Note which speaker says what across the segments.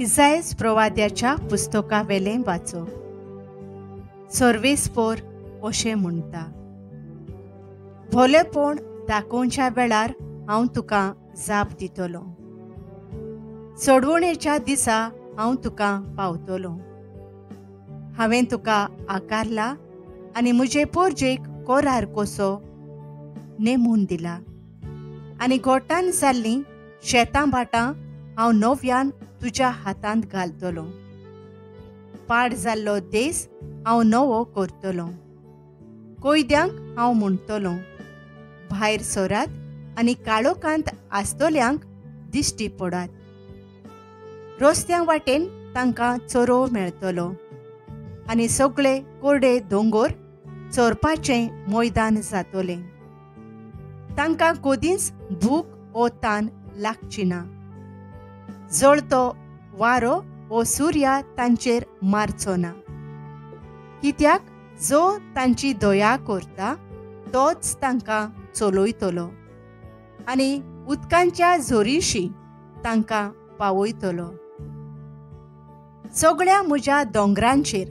Speaker 1: इजायस प्रवाद्याच्या पुस्तकावेलें वाचप. सर्वेस्पोर अशें म्हणटा, भोलेपण दाखोवच्या वेळार हांव तुका जाप दितलो, सोडवणेच्या दिसा हांव तुका पावतलो. हांवें तुका आकारला आनी म्हजे पोरजेक कोरार कसो नेमून दिला आनी गोटान जाल्लीं शेतां भाटां हांव नव्यान तुज्या हातांत घालतलो. पाड जाल्लो देस हांव नवो करतलो. कोयद्यांक हांव म्हणटलो, भायर सरात आनी काळोखांत आसतल्यांक दिश्टी पडात. रस्त्या वाटेन तांकां चरो मेळटलो आनी सगळे कोरडे दोंगोर चोरपाचें मैदान जातलें. तांकां कदींच भूक ओ तान लागची ना. जळतो वारो ओ सुर्या तांचेर मारचो ना, कित्याक जो तांची दया करता तोच तांकां चलयतलो आनी उदकांच्या जोरीशी तांकां पावयतलो. सगळ्या म्हज्या दोंगरांचेर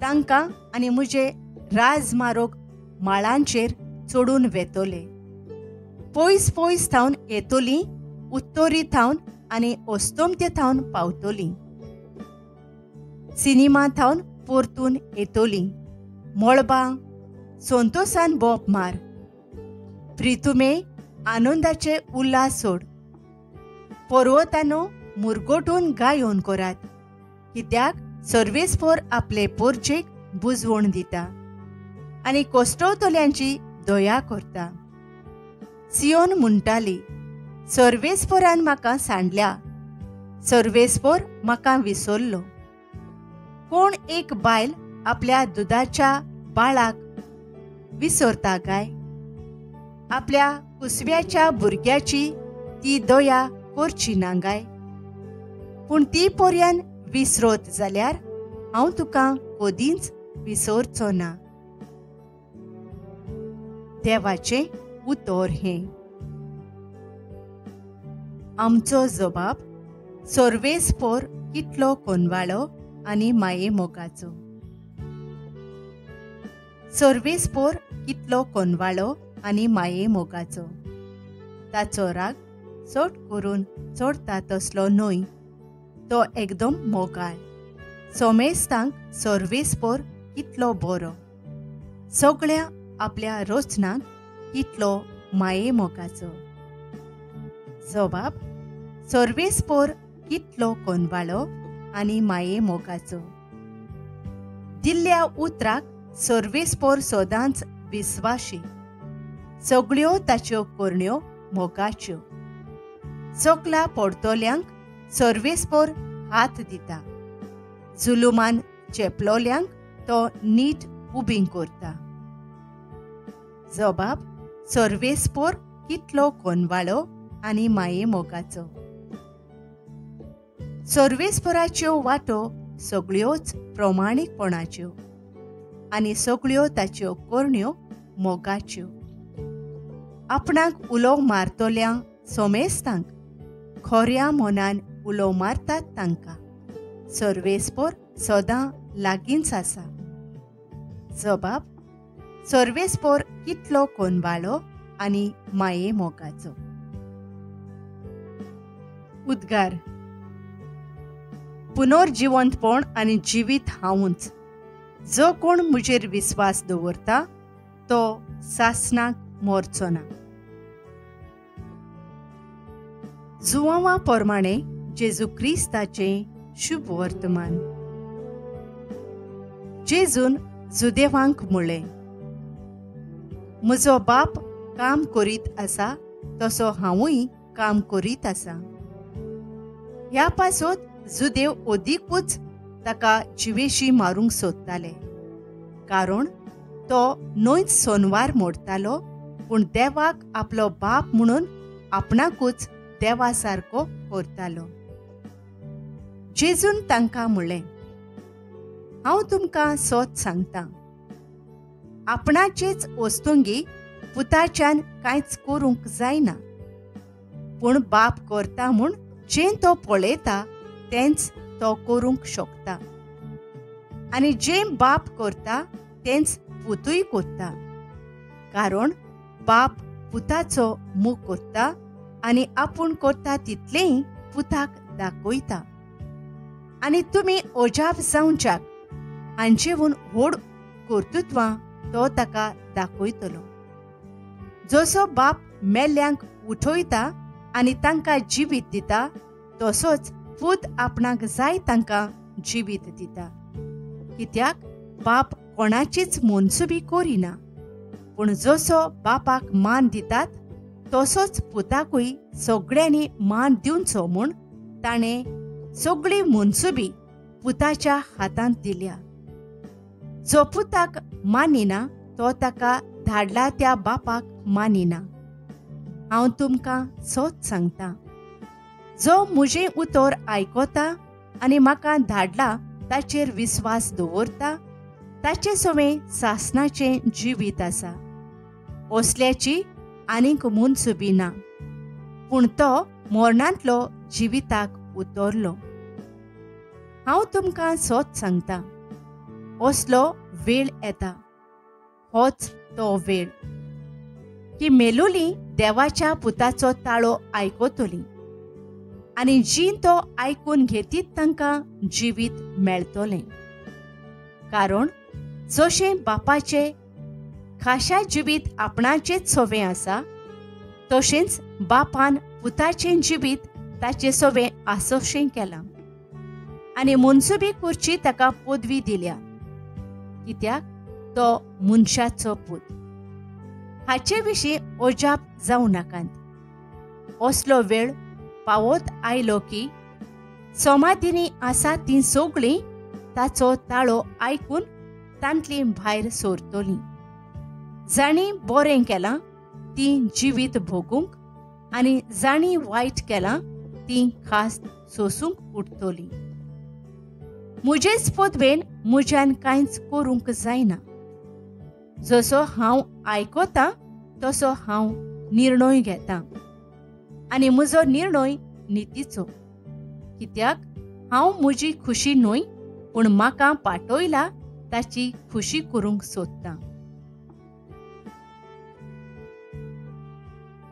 Speaker 1: तांकां आनी म्हजे राजमारोग माळांचेर चडून वेतले. पयस पयस थावन येतली, उत्तरी थावन आनी अस्तमते थावन पावतली. सिनेमा थावन परतून येतली. मळबां संतोसान बोप मार, प्रितुमे आनंदाचे उल्हास सोड. पर्वतानो मुरगोटून गायोन करात, कित्याक सर्वेस्पोर आपले पोरचेक बुजवण दिता आनी कोश्टवतल्यांची दया करता. सियोन म्हणटाली, सर्वेस्पोरान म्हाका सांडल्या, सर्वेस्पोर म्हाका विसरलो. कोण एक बायल आपल्या दुदाच्या बाळाक विसरता काय? आपल्या कुसव्याच्या भुरग्याची ती दया करची ना काय? पूण ती पर्यान विसरत जाल्यार हांव तुका कदींच विसरचो ना. देवाचें उतर हें. आमचो जबाब सर्वेस्पोर कितलो कोनवाळो आनी माये मोगाचो. सर्वेस्पोर कितलो कोनवाळो आनी माये मोगाचो. ताचो राग चड करून चडता तसलो न्हय, तो एकदम मोगाळ. सोमेस्तांक सर्वेस्पोर कितलो बरो, सगळ्या आपल्या रचनांक कितलो माये मोगाचो. जबाब सर्वेस्पोर कितलो कोनवाळो आनी माये मोगाचो. दिल्ल्या उतराक सर्वेस्पोर सदांच विस्वाशी. सगळ्यो ताच्यो करण्यो मोगाच्यो. चोकला पडतल्यांक सर्वेस्पोर हात दिता, जुलुमान चेपलोल्यांक तो नीट उबी करता. जबाब सर्वेस्पोर कितलो कोनवाळो आनी माये मोगाचो. सर्वेस्पोराच्यो वाटो सगळ्योच प्रमाणीकपणाच्यो आनी सगळ्यो ताच्यो करण्यो मोगाच्यो. आपणाक उलो मारतल्या सोमेस्तांक खोऱ्या मनान उलो मारतात तांकां सर्वेस्पोर सदां लागींच आसा. जबाब सर्वेस्पोर कितलो कोनवाळो आनी माये मोगाचो. उद्गार. पुनर्जिवंतपण आनी जिवीत हांवूच. जो कोण म्हजेर विस्वास दवरता तो सासणाक मरचो ना. जुवांवा प्रमाणे जेजू क्रिस्ताचें शुभ वर्तमान. जेजून जुदेवांक म्हळें, म्हजो बाप काम करीत आसा तसो हांवूय काम करीत आसा. ह्या पासत जुदेव अदिकूच ताका जिवेशी मारूंक सोदताले, कारण तो न्हयच सोनवार मोडतालो, पूण देवाक आपलो बाप म्हणून आपणाकूच देवा सारको करतालो. जेजून तांकां म्हणलें, हांव तुमकां सत सांगतां, आपणाचेच वस्तुंगी पुताच्यान कांयच करूंक जायना, पूण बाप करता म्हूण जें तो पळयता तेंच तो करूंक शकता. आनी जें बाप करता तेंच पुतूय करता, कारण बाप पुताचो मोग करता आनी आपूण करता तितलेंय पुताक दाखयता. आनी तुमी अजाप जावच्याक हांचेहून व्हड कर्तृत्वां तो ताका दाखयतलो. जसो बाप मेल्ल्यांक उठयता आनी तांकां जिवीत दिता तसोच पूत आपणाक जाय तांकां जिवीत दिता. कित्याक बाप कोणाचीच मनसुबी करिना, पूण जसो बापाक मान दितात तसोच पुताकूय सगळ्यांनी मान दिवचो म्हूण ताणें सगळी मनसुबी पुताच्या हातांत दिल्या. जो पुताक मानिना तो ताका धाडला त्या बापाक मानिना. हांव तुमकां सत सांगता, जो म्हजें उतर आयकता आनी म्हाका धाडला ताचेर विस्वास दवरता ताचे सवें सासणाचें जिवीत आसा. असल्याची आनीक मनसुबी ना, पूण तो मरणांतलो जिविताक उतरलो. हांव तुमकां सत सांगता, असलो वेळ येता, होच तो वेळ, की मेलोली देवाच्या पुताचो ताळो आयकतली आनी जी तो आयकून घेतीत तांकां जिवीत मेळटलें. कारण जशें बापाचें खाशा जिवीत आपणाचेच सवें आसा तशेंच बापान पुताचें जिवीत ताचें सवें आसोशें केलां आनी मनसुबी करची ताका पदवी दिल्या, कित्याक तो मनशाचो पूत. हाचे विशीं अजाप जावं नाकात. असलो वेळ पावत आयलो की समाधीनी आसा तीं सगळीं ताचो ताळो आयकून तांतलीं भायर सरतलीं. जांणी बरें केलां तीं जिवीत भोगूंक आनी जांणी वायट केलां तीं खास सोसूंक उठतलीं. म्हजेच पदवेन म्हज्यान कांयच करूंक जायना. जसो हांव आयकतां तसो हांव निर्णय घेतां आनी म्हजो निर्णय नितीचो, कित्याक हांव म्हजी खुशी न्हय पूण म्हाका पाठयला ताची खुशी करूंक सोदतां.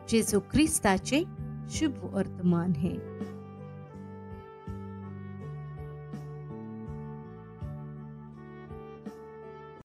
Speaker 1: जेजू क्रिस्ताचें शुभ वर्तमान हें.